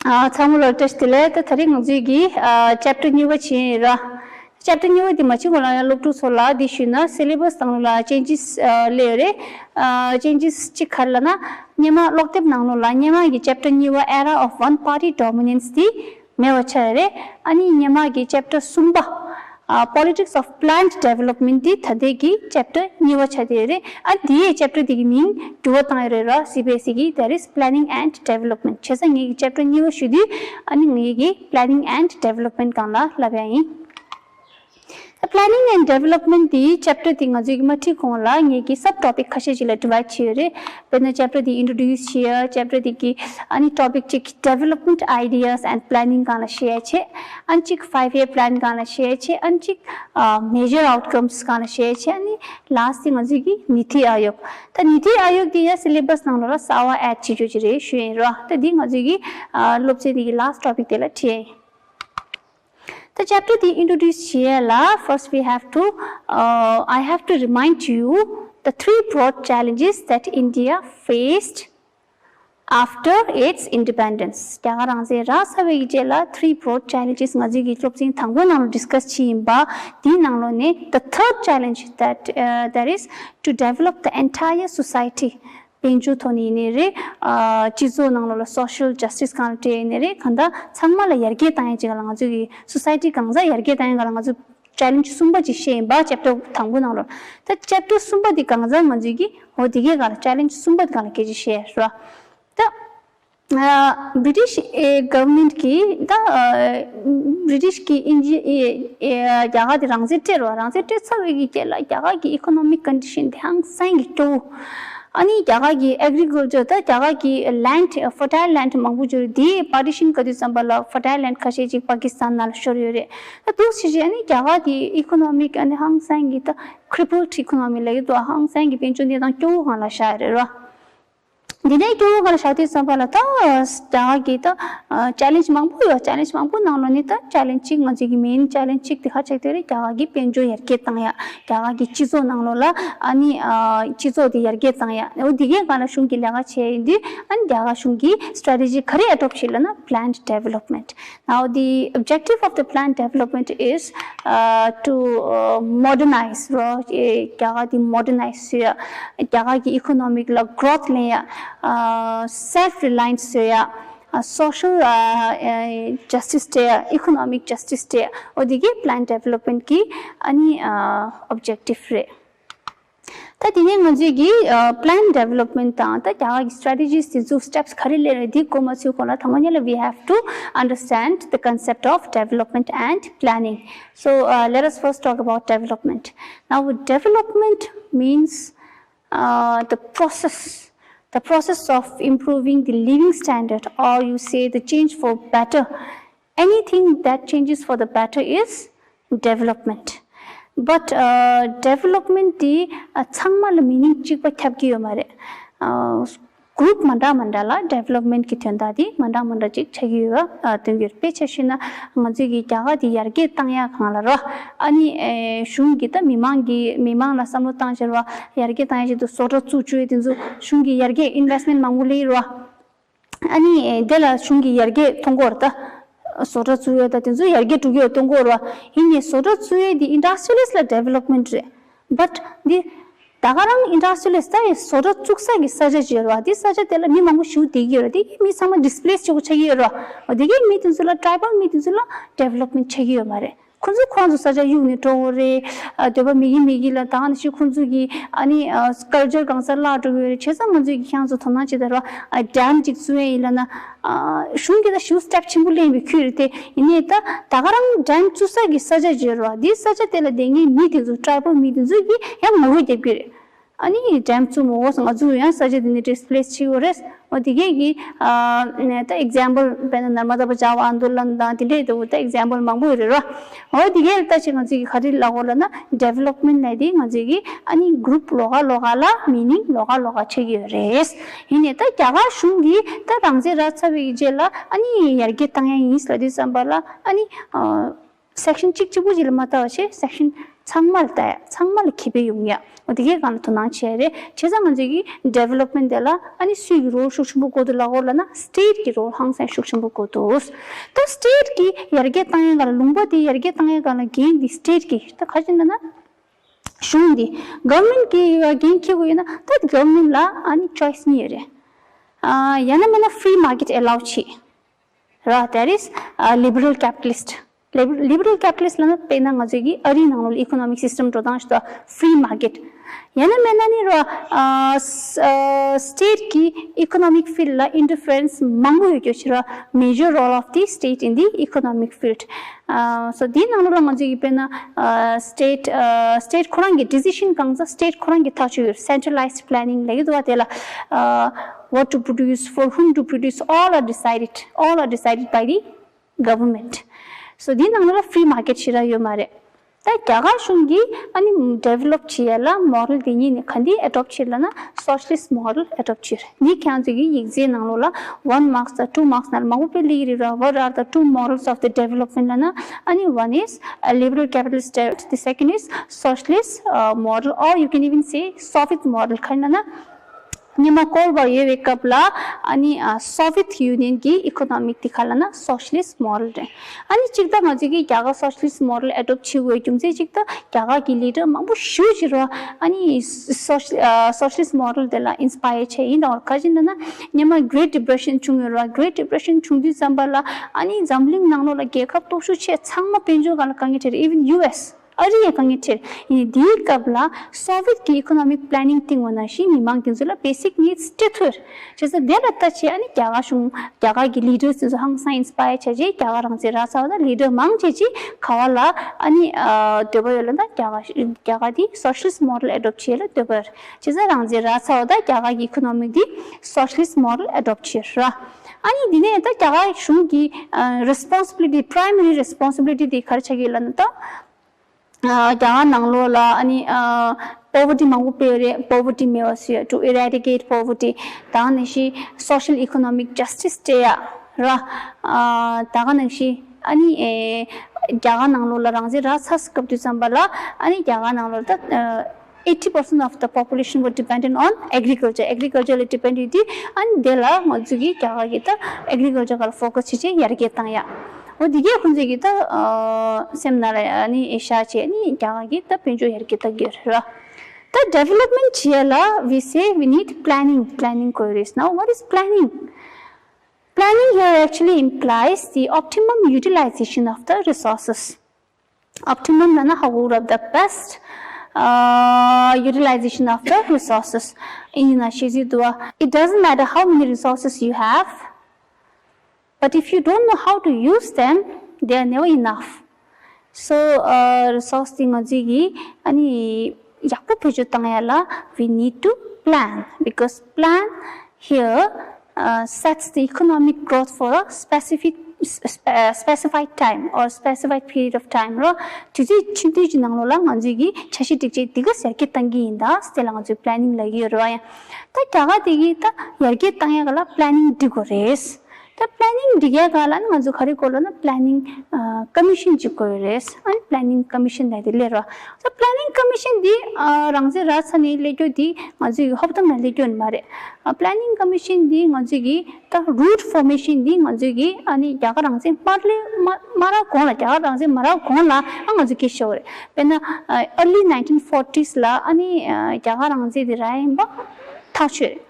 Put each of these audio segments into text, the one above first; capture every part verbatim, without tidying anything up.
ཨ། ཚང་མ་ལ་བཀྲ་ཤིས་བདེ་ལེགས། ད་ད་རེས་ང་ཚོའི་གི་ཨ་chapter གཉིས་པ་བྱེད་ཡིན་ར། Chapter གཉིས་པ་འདི་མ་བྱེད་གོང་ལ་ཡང་སློབ་ཕྲུག་ཚོ་ལ་འདི་ཞུས་ན་syllabus ནང་ལ་changes ཨ་སླེབས་ཡོད་རེད། ཨ་changes གཅིག་ག་རེ་ལབ་ན། སྔོན་མ་ཀློག་དེབ་ནང་ལོགས་ལ་སྔོན་མ་གི་chapter གཉིས་པ་Era of One Party Dominance འདི་མེད་པ་ཆགས་ཡོད་རེད། ཨ་ནི་སྔོན་མ་གི་chapter གསུམ་པ་ཨ་Politics of Planned Development འདི་ད་ལྟའི་གི་chapter གཉིས་པ་ཆགས་བསྡད་ཡོད་རེད། ཨ་འདིའི་chapter འདི་གི་མིང་འགྱུར་བ་བཏང་ཡོད་རེད་ར། C B S E གི་that is Planning and Development བྱས་ཙང་ངེད་ཀྱི་chapter གཉིས་པ་ཞུ་དུས་ཨ་ནི་ངེད་ཀྱི་Planning and Development སྒང་ལ་ལབ་ཡ་ཡིན། Planning and Development འདིའི་chapter འདི་ང་ཚོས་ཀྱི་མ་ཁྲིད་གོང་ལ་ངེད་ཀྱི་sub topic ཁ་ཤས་ཅིག་ལ་divide བྱས་ཡོད་རེད། དཔེར་ན་chapter འདི་introduce བྱེད་ཡ། chapter འདི་གི་ཨ་ནི་topic གཅིག་development ideas and planning སྒང་ལ་བཤད་ཡ་བྱས། ཨ་ནི་གཅིག་five year plan སྒང་ལ་བཤད་ཡ་བྱས། ཨ་ནི་གཅིག་ཨ་major outcomes སྒང་ལ་བཤད་ཡ་བྱས། ཨ་ནི་last འདི་ང་ཚོས་ཀྱི་ནིཐི་ཨ་ཡོག་ད་ནིཐི་ཨ་ཡོག་འདི་ཡ་syllabus ནང་ལོགས་ལ་གསར་པ་add བྱེད་རྒྱུ་ཅིག་རེད་ཞུ་ཡིན་རོ། ད་འདི་ང་ཚོས་ཀྱི་ཨ་སློབ་ཚན་འདི་གི་last topic དེ་ལ་ཁྲིད་ཡ་ཡིན། The chapter འདི་introduce བྱེད་ཡ་ལ་first we have to uh, I have to remind you the three broad challenges that India faced after its independence. རྒྱ་གར་རང་བཙན་རག་ཚར་བའི་རྗེས་ལ་three broad challenges ང་ཚོས་ཀྱི་སློབ་ཚན་དང་པོ་ནང་ལ་discuss བྱས་ཡིན་པ། འདིའི་ནང་ལོགས་ནས་the third challenge that uh, that is to develop the entire society དཔལ་འབྱོར་ཐོག་ནས་ཡིན་ནའི་རེད། ཨ་སྤྱི་ཚོགས་ནང་ལོགས་ལ་social justice སྒང་ལ་སྤྲད་ཡིན་ནའི་རེད། གང་ལྟར་ཚང་མ་ལ་ཡར་རྒྱས་བཏང་ཡ་ཅིག་ལ་ང་ཚོ་གི་society གང་ཟག་ཡར་རྒྱས་བཏང་ཡ་ག་ལ་ང་ཚོ་challenge གསུམ་པ་ཅིག་བཤད་ཡིན་པ་chapter དང་པོ་ནང་ལོགས། ད་chapter གསུམ་པ་འདི་གང་ཟག་ང་ཚོས་ཀྱི་འོ་དེ་གའི་ག་ལ་challenge གསུམ་པ་འདི་ག་ལ་སྐད་ཆ་བཤད་ར། ད་ཨ་British ཨེ་government གིས་ད་ཨ་British གིས་ཨིན་ཇི་ཨེ་ཨེ་རྒྱ་གར་དེ་རང་བཙན་སྤྲད་རོགས། རང་བཙན་སྤྲད་ཚར་བའི་གི་རྗེས་ལ་རྒྱ་གར་གི་economic condition དེ་ཧང་སང་གི་སྐྱོ་བོ། ཨ་ནི་རྒྱ་གར་གི་agriculture ད་རྒྱ་གར་གི་land fertile land མང་པོ་ཅིག་ཡོད་རེད། དེ་partition ག་དུས་ཙམ་པ་ལ་fertile land ཁ་ཤས་ཅིག་པ་ཀི་སི་ཐན་ནང་ལ་ཤོར་ཡོད་རེད། ད་འདུག་སེ་བྱས་ཨ་ནི་རྒྱ་གར་གི་economic ཨ་ནི་ཧང་སང་གི་ད་crippled economy ལབ་ཀྱི་འདུག་ཧང་སང་གི་དཔལ་འབྱོར་གནས་སྟངས་སྐྱོ་བོ་སྒང་ལ་བཞག་ཡོད་རེད་རོ། འདི་ནས་སྐྱོ་བོ་སྒང་ལ་བཞག་དུས་ཙམ་པ་ལ་ད་རྒྱ་གར་གི་ད་challenge མང་པོ་ཡོད། challenge མང་པོ་ནང་ལོགས་ནས་ད་challenge གཅིག་ང་ཚོའི་གི་main challenge གཅིག་དེ་ག་ཆགས་བསྡད་རེད། རྒྱ་གར་གི་དཔལ་འབྱོར་ཡར་རྒྱས་བཏང་ཡ། རྒྱ་གར་གི་སྤྱི་ཚོགས་ནང་ལོགས་ལ་ཨ་ནི་ཨ་སྤྱི་ཚོགས་དེ་ཡར་རྒྱས་བཏང་ཡ། འོ་འདི་གའི་སྒང་ལ་གཞུང་གིས་ལས་ཀ་བྱས་ཡིན་དུས་ཨ་ནི་རྒྱ་གར་གཞུང་གིས་strategy ག་རེ་adopt བྱས་ལབ་ན་planned development. Now the objective of the planned development is uh, to uh, modernize རོ། རྒྱ་གར་དེ་modernize བཟོ་ཡ། རྒྱ་གར་གྱི་economic ལ་growth ལེན་ཡ། self reliance བཟོ་ཡ། social justice སྤྲད་ཡ། economic justice སྤྲད་ཡ། འོ་དེ་གི་planned development གི་ཨ་ནི་objective རེད། ད་དེ་ནས་ང་ཚོས་ཀྱི་planned development དང་ད་རྒྱ་གར་གྱི་strategies དེ་ཚོ་steps ག་རེ་སླེབས་རེད། དེ་གོ་མ་ཚུད་གོང་ལ་དང་པོ་ཉིད་ལ we have to understand the concept of development and planning. So uh, let us first talk about development. Now development means uh, the process the process of improving the living standard, or you say the change for better. Anything that changes for the better is development. But uh, development དེ་ཚང་མ་ལ་meaning གཅིག་པ་ཁྱབ་ཀྱི་ཡོད་མ་རེད། group མ་འདྲ་མ་འདྲ་ལ་development གི་དོན་དག་དེ་མ་འདྲ་མ་འདྲ་ཅིག་ཆགས་ཀྱི་ཡོད་པ་སྟོན་གྱི་ཡོད། དཔེ་ཆ་བཤད་ན་ང་ཚོས་ཀྱི་རྒྱ་གར་དེ་ཡར་རྒྱས་བཏང་ཡག་སྒང་ལ་རོ། ཨ་ནི་གཞུང་གིས་ད་མི་མང་གི་མི་མང་ལ་བསམ་བློ་བཏང་བྱས་རོ། ཡར་རྒྱས་བཏང་ཡག་ཆེད་དུ་བཟོ་གྲྭ་བཙུགས་བཅུག་ཡས་དེ་ཚོ་གཞུང་གིས་ཡར་རྒྱས་investment མང་པོ་སླེབས་རོ། ཨ་ནི་དེ་ལ་གཞུང་གིས་ཡར་རྒྱས་གཏོང་གི་ཡོད་རེད། ད་བཟོ་གྲྭ་བཙུགས་ཡས་ད་དེ་ཚོ་ཡར་རྒྱས་འགྲོ་གི་ཡོད་གཏོང་གི་ཡོད་རེད་བ། ཡིན་ནའི་བཟོ་གྲྭ་བཙུགས་ཡས་འདི་industrialist ལ་development རེད། But འདི་ད་ག་རང་industrialist ད་ཡི་བཟོ་གྲྭ་བཙུགས་ས་གི་ས་ཆ་ཅིག་ཡོད་རེད་བ། འདི་ས་ཆ་དེ་ལ་མི་མང་པོ་ཞིག་བསྡད་ཀྱི་ཡོད་རེད། འདི་མི་ཚང་མ་displace བྱེད་དགོས་ཆགས་ཀྱི་ཡོད་རེད་བ། འོ་དེ་གའི་མི་དེ་ཚོ་ལ་tribal མི་དེ་ཚོ་ལ་development ཆགས་ཀྱི་ཡོད་མ་རེད། ཁོང་ཚོ་ཁོ་རང་ཚོ་ས་ཆ་གཡུགས་ནས་འགྲོ་གི་རེད། ཨ་འདོད་པ་མེད་ཀྱི་མེད་ཀྱི་ལ་ད་ག་ནང་བཞིན་ཁོང་ཚོ་གི་ཨ་ནི་ཨ་culture གང་སར་བརླག་འགྲོ་གི་ཡོད་རེད། བྱས་ཙང་ང་ཚོས་ཀྱི་ཁྱེད་རང་ཚོ་དོ་སྣང་བྱེད་དང་རོ། ཨ་dam ཅིག་བཙུགས་ཡས་ཡིན་ལབ་ན་ཨ་གཞུང་གིས་ད་ཞེ་པོ་step ཆེན་པོ་ལེན་པའི་ཁུལ་རེད་དེ། ཡིན་ནའི་ད་ད་ག་རང་dam བཙུགས་ས་གི་ས་ཆ་ཅིག་ཡོད་རེད་བ། འདི་ས་ཆ་དེ་ལ་བསྡད་མཁན་མི་དེ་ཚོ་tribal མི་དེ་ཚོ་གིས་ཡང་ངོ་རྒོལ་རྒྱབ་ཀྱི་རེད། ཨ་ནི་dam བཙུགས་མི་དགོས། ང་ཚོ་ཡང་ས་ཆ་འདི་ནས་displace བྱེད་དགོས་རེད། འོ་དེ་གས་ཀྱི་ཨ་ད་example དཔེར་ན་Narmada Bachao Andolan དང་དེ་འདྲས་དུ་ད་example མང་པོ་ཡོད་རེད་རོ། འོ་དེ་གས་ལ་ལྟ་ཅིག་ང་ཚོས་ཀྱི་ག་རེ་ལབ་དགོས་ལབ་ན་development ལབ་དེ་ང་ཚོས་ཀྱི་ཨ་ནི་group ལོགས་ཀ་ལོགས་ཀ་ལ་meaning ལོགས་ཀ་ལོགས་ཀ་ཆགས་ཀྱི་ཡོད་རེད། ཡིན་ནའི་ད་རྒྱ་གར་གཞུང་གིས་ད་རང་བཙན་རག་ཚར་བའི་རྗེས་ལ་ཨ་ནི་ཡར་རྒྱས་བཏང་ཡ་ཡིན་ལབ་དུས་ཙམ་པ་ལ་ཨ་ནི་ཨ། section གཅིག་གཅིག་པོ་ཅིག་ལ་མ་ལྟ་བ་བྱས་section ཚང་མ་ལ་ལྟ་ཡ། ཚང་མ་ལ་ཁེ་ཕན་ཡོང་ཡ། འོ་དེ་གའི་སྒང་ལ་དོ་སྣང་བྱེད་ཡ་རེད། བྱས་ཙང་ང་ཚོས་ཀྱི་development དེ་ལ་ཨ་ནི་སུའི་གི་role ཤུགས་ཆེན་པོ་དགོས་འདུག་ལབ་ན་state གི་role ཧང་སང་ཤུགས་ཆེན་པོ་དགོས་འདུག་ད་state གི་ཡར་རྒྱས་བཏང་ཡ་སྒང་ལ། ལུང་པ་དེ་ཡར་རྒྱས་བཏང་ཡ་སྒང་ལ་འགན་དེ་state གི། ད་ག་རེ་ཡིན་ན། གཞུང་འདི་government གི་འགན་འཁྱེར་དགོས་ཡོད་ན། ད་government ལ་ཨ་ནི་choice གཉིས་ཡོད་རེད། ཨ་ཡང་ན་མིན་ན་free market allow བྱེད་ར། That is, uh, liberal capitalist. Lib- liberal capitalist ལབ་ན་དཔེར་ན་ང་ཚོའི་གི་ཨ་རིའི་ནང་ལོགས་ལ་economic system འགྲོ་སྟངས་ཤིག་འདུག free market. ཡང་ན་མིན་ན་ནི་ར། ཨ་ས- ཨ་state གི་economic field ལ་interference མང་པོ་ཡོད་རྒྱུ་ཞིག་ར། Major role of the state in the economic field. ཨ་so དེའི་ནང་ལོགས་ལ་ང་ཚོའི་གི་དཔེར་ན་ཨ་state ཨ་state ཁོ་རང་གི་decision གང་ཚ་state ཁོ་རང་གི་ཐག་གཅོད་ཡོད། Centralized planning ལབ་ཀྱི་འདུག་བ། དེ་ལ་ཨ་what to produce, for whom to produce, all are decided, all are decided by the government. So དེའི་ནང་ལོགས་ལ་free market ཞེ་དྲག་ཡོད་མ་རེད། ད་རྒྱ་གར་གཞུང་གིས་ཨ་ནི་develop བྱེད་ཡ་ལ་model དེ་གཉིས་ནས་ག་འདི་adopt བྱེད་ལབ་ན་socialist model adopt བྱེད། འདི་ཁྱེད་རང་ཚོ་གི་ཡིག་ཚད་ནང་ལོགས་ལ་one marks དང་two marks ནང་ལ་མང་པོ་དཔེ་སླེབས་ཀྱི་རེད་ར། What are the two models of the development ལབ་ན། ཨ་ནི་one is a liberal capitalist, the second is socialist uh, model, or you can even say Soviet model ག་རེ་ལབ་ན། སྔོན་མ་ཀོལ་ཌི་ཝར་ཡོད་པའི་སྐབས་ལ་ཨ་ནི་ཨ་Soviet Union གི་economic དེ་ག་ལབ་ན་socialist model རེད། ཨ་ནི་གཅིག་ད་ང་ཚོས་ཀྱི་རྒྱ་གར་socialist model adopt བྱེད་དགོས་རྒྱུ་མཚན་གཅིག་ད་རྒྱ་གར་གྱི་leader མང་པོ་ཞེ་ཅིག་ར་ཨ་ནི་soci- ཨ་socialist model དེ་ལ་inspire བྱས་ཡིན། ད་ག་རེ་ཡིན་ན། སྔོན་མ་Great Depression བྱུང་ཡོད་ར། Great Depression བྱུང་དུས་ཙམ་པ་ལ་ཨ་ནི་འཛམ་གླིང་ནང་ལོགས་ལ་རྒྱལ་ཁབ་སྟོབས་ཤུགས་ཆེ་ཚང་མ་དཔལ་འབྱོར་སྒང་ལ་དཀའ་ངལ་འཕྲད། Even U S ཨ་རི་ཡང་དཀའ་ངལ་འཕྲད། ཡིན་དེའི་སྐབས་ལ་Soviet གི་economic planning བཏིང་བ་ནང་བཞིན་མི་མང་དེ་ཚོ་ལ་basic needs སྤྲད་ཐུབ། བྱས་ཙང་དེ་ལ་ལྟ་བྱས་ཨ་ནི་རྒྱ་གར་གཞུང་རྒྱ་གར་གྱི་leaders དེ་ཚོ་ཧང་སང་inspire བྱས་རྗེས་རྒྱ་གར་རང་བཙན་རག་ཚར་བ་དང་leader མང་ཆེ་ཅིག་ག་བ་ལ་ཨ་ནི་ཨ་འདོད་པ་ཡོད་ལ་ད་རྒྱ་གར་རྒྱ་གར་དེ་socialist model adopt བྱེད་ལ་འདོད་པ་ཡོད། བྱས་ཙང་རང་བཙན་རག་ཚར་བ་ད་རྒྱ་གར་གྱི་economic དེ་socialist model adopt བྱེད་ར། ཨ་ནི་འདི་ནས་ད་རྒྱ་གར་གཞུང་གི་ཨ་responsibility, primary responsibility དེ་ག་རེ་ཆགས་ཀྱི་ཡོད་ལབ་ན་ད། ཨ་རྒྱ་གར་ནང་ལོགས་ལ་ཨ་ནི་ཨ་poverty མང་པོ་སྤེལ་རེད། Poverty མེད་པ་བཟོ་ཡ། To eradicate poverty དང་ནང་བཞིན་social economic justice སྤྲད་ཡ་ར། ཨ་ད་ག་ནང་བཞིན་ཨ་ནི་ཨེ་རྒྱ་གར་ནང་ལོགས་ལ་རང་བཙན་རག་ཚར་སྐབས་དུས་ཙམ་པ་ལ་ཨ་ནི་རྒྱ་གར་ནང་ལོགས་ད་ཨ eighty percent of the population were dependent on agriculture. Agriculture ལ་depend ཡོད་དུས་ཨ་ནི་དེ་ལ་ང་ཚོ་གིས་རྒྱ་གར་གྱི་ད་agriculture སྒང་ལ་focus བྱེད་ཆེད་ཡར་རྒྱས་བཏང་ཡ། འོ་དེ་གས་ཁོང་ཚོས་ཀྱི་ད་ཨ་སེམས་ནང་ལ་ཨ་ནི་ཨེ་བཞག་བྱས་ཨ་ནི་རྒྱ་གར་གྱི་ད་དཔལ་འབྱོར་ཡར་རྒྱས་བཏང་གི་ཡོད་རེད་ར། ད་development བྱེད་ཡ་ལ་we say we need planning. Planning དགོས་རེད། Now what is planning? Planning here actually implies the optimum utilization of the resources. Optimum ལབ་ན་how good of the best uh, utilization of the resources. ཡིན་ན་ཤེས་ཀྱི་འདུག་བ། It doesn't matter how many resources you have, but if you don't know how to use them, they are never enough. So uh, resource དེ་ང་ཚོས་ཀྱིས་ཨ་ནི་ཡག་པོ་བེད་སྤྱོད་བཏང་ཡ་ལ་we need to plan, because plan here uh, sets the economic growth for a specific uh, specified time or specified period of time རོ། དུས་ཚོད་ཆུང་དུས་ཀྱི་ནང་ལོགས་ལ་ང་ཚོས་ཀྱི་འཆར་གཞི་སྒྲིག་ཆས་འདི་ག་ཡར་རྒྱས་བཏང་གི་ཡིན་ད་དེ་ལ་ང་ཚོས་planning ལབ་ཀྱི་ཡོད་རེད་བ། ཡང་ད་རྒྱ་གར་དེ་གི་ད་ཡར་རྒྱས་བཏང་ཡ་ག་ལ་planning འགྲིག་དགོས་རེད། ད་planning འགྲིག་ཡ་ག་ལ་ནི་ང་ཚོ་ག་རེ་དགོས་ལབ་ན་planning commission ཅིག་དགོས་རེད། ཨ་ནི་planning commission ལབ་དེ་སླེབས་རོ། ད་planning commission འདི་རང་བཙན་རག་ཚར་ནས་སླེབས་རྒྱུ་འདི་ང་ཚོའི་ཧོབ་ཏེ་ནས་སླེབས་རྒྱུ་ནི་མ་རེད། planning commission འདི་ང་ཚོས་ཀྱི་ད་root formation འདི་ང་ཚོས་ཀྱི་ཨ་ནི་རྒྱ་གར་རང་བཙན་མ་སླེབས་མ་མ་རག་གོང་ལ་རྒྱ་གར་རང་བཙན་མ་རག་གོང་ལ་ཨ་ང་ཚོས་སྐད་ཆ་བཤད་དགོས་རེད། དཔེར་ན་early nineteen forties ལ་ཨ་ནི་རྒྱ་གར་རང་བཙན་འདི་རག་ཡིན་པ་ཐག་ཆོད་རེད།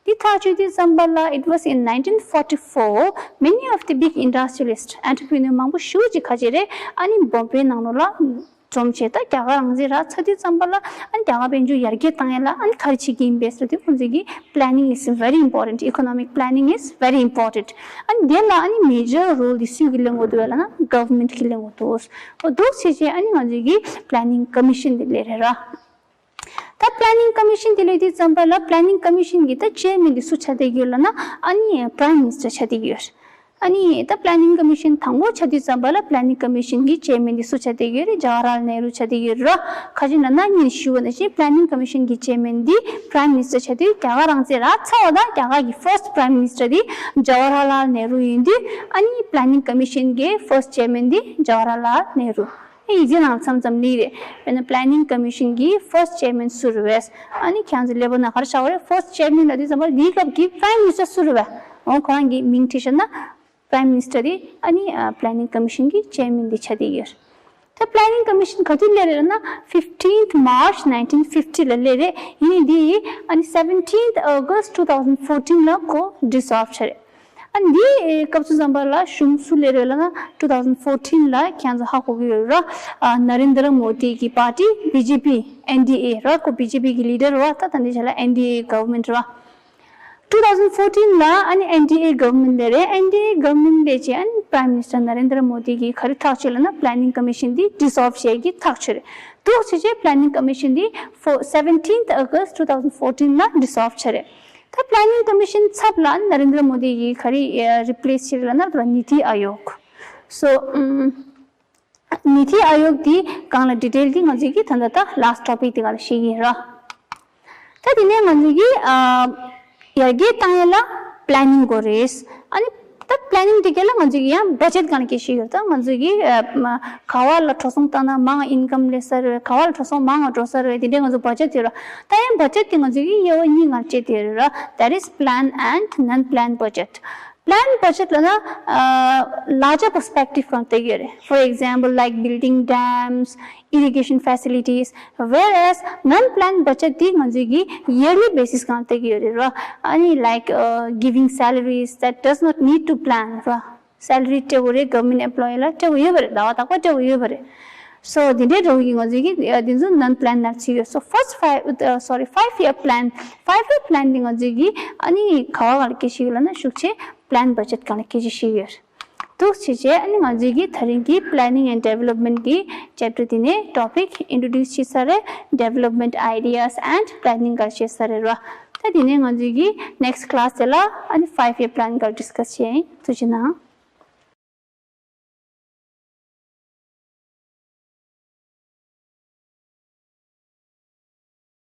འདི་ཐག་གཅོད་དུས་ཙམ་པ་ལ it was in nineteen forty-four, many of the big industrialist entrepreneur མང་པོ་ཞེ་ཅིག་ག་ཅི་རེད་ཨ་ནི་བོམ་བེ་ནང་ལོགས་ལ་འཛོམས་བྱས། ད་རྒྱ་གར་རང་བཙན་རག་ཚར་དུས་ཙམ་པ་ལ་ཨ་ནི་རྒྱ་གར་དཔལ་འབྱོར་ཡར་རྒྱས་བཏང་ཡ་ལ་ཨ་ནི་ག་རེ་བྱེད་ཀྱི་ཡིན་པས་ཟེར་དུས་ཁོང་ཚོས་ཀྱི་planning is very important, economic planning is very important. ཨ་ནི་དེ་ལ་ཨ་ནི་major role འདི་སུས་ཀྱིས་ལེན་དགོས་འདུག་ལབ་ན་government གིས་ལེན་དགོས་འདུག་འོ་འདུག་བྱས་བྱས་ཨ་ནི་ང་ཚོས་ཀྱི་planning commission འདི་སླེབས་རེད་ར། ད་planning commission དེ་སླེབས་དུས་ཙམ་པ་ལ་planning commission གི་ད་chairman དེ་སུ་ཆགས་བསྡད་ཀྱི་ཡོད་ལབ་ན་ཨ་ནི་prime minister ཆགས་བསྡད་ཀྱི་ཡོད། ཨ་ནི་ད་planning commission དང་པོ་ཆགས་དུས་ཙམ་པ་ལ་planning commission གི་chairman དེ་སུ་ཆགས་བསྡད་ཀྱི་ཡོད་རེད། ཇ་ཝ་ཧར་ལཱལ་ནེ་རུ་ཆགས་བསྡད་ཀྱི་ཡོད་རེད། ག་ཅི་ལབ་ན་ངས་ཞུས་པ་ནང་བཞིན་planning commission གི་chairman དེ་prime minister ཆགས་དུས་རྒྱ་གར་རང་བཙན་རག་ཚར་བ་དང་རྒྱ་གར་གི་first prime minister དེ་ཇ་ཝ་ཧར་ལཱལ་ནེ་རུ་ཡིན་དུས་ཨ་ནི་planning commission གི་first chairman དེ་ཇ་ཝ་ཧར་ལཱལ་ནེ་རུ། ཨེ་ཡིག་ཆ་ནང་མཚམས་མཚམས་ནི་རེད། དཔེར་ན་Planning Commission གི་first chairman སུ་རེད་བས། ཨ་ནི་ཁྱེད་ཚོ་ལེ་བོ་ན་ག་རེ་བྱ་བ་རེད། first chairman ལ་དུས་ཙམ་པར་འདིའི་སྐབས་ཀྱི་Prime Minister སུ་རེད་བས། འོ་ཁོ་རང་གི་མིང་བྲིས་བཞག་ན་Prime Minister དེ་ཨ་ནི་Planning Commission གི chairman དེ་ཆགས་བསྡད་ཡོད། ད་Planning Commission ག་དུས་སླེབས་རེད་ལབ་ན་fifteenth March nineteen fifty ལ་སླེབས་རེད། ཡིན་ནའི་འདི་ཨ་ནི་seventeenth August two thousand fourteen ལ་ཁོ་dissolve བྱས་རེད། ཨ་ནི་འདི་སྐབས་སུ་ཙམ་པ་ལ་གཞུང་སུ་སླེབས་རེད་ལབ་ན་two thousand fourteen ལ་ཁྱེད་ཚོ་ཧ་གོ་གི་ཡོད་ར། ཨ་Narendra Modi གི་party B J P N D A ར། ཁོ་B J P གི་leader ར། ད་ད་འདི་ཆ་ལ་N D A government ར། two thousand fourteen ལ་ཨ་ནི་N D A government སླེབས་རེད། N D A government སླེབས་རྗེས་ཨ་ནི་Prime Minister Narendra Modi གིས་ག་རེ་ཐག་གཅོད་ལབ་ན་Planning Commission འདི་dissolve བྱེད་ཀྱི་ཐག་གཅོད་རེད། འདུག་བྱས་རྗེས་Planning Commission འདི་for seventeenth August two thousand fourteen ལ་dissolve བྱས་རེད། ད་Planning Commission ཚབ་ལ་Narendra Modi གིས་ག་རེ་replace བྱས་རེད་ལབ་ན་Niti Aayog so Niti Aayog འདི་སྒང་ལ་detail འདི་ང་ཚོས་ཀྱི་ད་ལྟ་ད་last topic འདི་སྒང་ལ་ཤེས་ཀྱི་ཡིན་ར། ད་དེ་ནས་ང་ཚོས་ཀྱི་ཡར་རྒྱས་བཏང་ཡས་ལ་planning དགོས་རེད། ཨ་ནི་ད་planning དེ་ག་ལ་ང་ཚོས་ཀྱི་ཡང་budget སྒང་ལ་སྐད་ཆ་ཡོད། ད་ང་ཚོས་ཀྱི་ག་བ་ལ་འགྲོ་སོང་བཏང་ན་མང་income སླེབས་ས་རེད། ག་བ་ལ་འགྲོ་སོང་མང་འགྲོ་ས་རེད། དེ་འདྲའི་ང་ཚོ་budget ཡོད་ར། ད་ཡང་budget དེ་ང་ཚོས་ཀྱི་དབྱེ་བ་གཉིས་སྒང་ལ་བཅད་དེ་ཡོད་ར། That is plan and non-plan budget. Plan budget ལབ་ན་larger perspective སྒང་ལ་བལྟ་གི་ཡོད་རེད། For example, like building dams, irrigation facilities, whereas non-plan budget དེ་ང་ཚོས་ཀྱི་yearly basis སྒང་ལ་བལྟ་གི་ཡོད་རེད་ར། ཨ་ནི་like giving salaries that does not need to plan ར། Salary སྤྲད་དགོས་རེད། Government employee ལ་སྤྲད་དགོས་ཡོད་པ་རེད། ཟླ་བ་རྟག་པར་སྤྲད་དགོས་ཡོད་པ་རེད། So དེ་འདྲའི་འགྲོ་གི་ང་ཚོས་ཀྱི་དེ་ཚོ་non-plan ནང་ཚུད་ཡོད། So first five, sorry, five year plan, five year plan དེ་ང་ཚོས་ཀྱི་ཨ་ནི་ག་བ་སྒང་ལ་སྐད་ཆ་ཡོད་ལབ་ན་ཤུགས་ཆེ་plan budget སྒང་ལ་སྐད་ཆ་བཤད་ཡོད། འདུག་བྱས་རྗེས་ཨ་ནི་ང་ཚོས་ཀྱི་ད་རིང་གི་planning and development གི་chapter དེ་ནས་topic introduce བྱས་ཚར་རེད། Development ideas and planning སྒང་བཤད་ཚར་རེད་ར། ད་དེ་ནས་ང་ཚོས་ཀྱི་next class དེ་ལ་ཨ་ནི་five year plan སྒང་discuss བྱེད་ཡིན། ཐུགས་རྗེ་གནང་།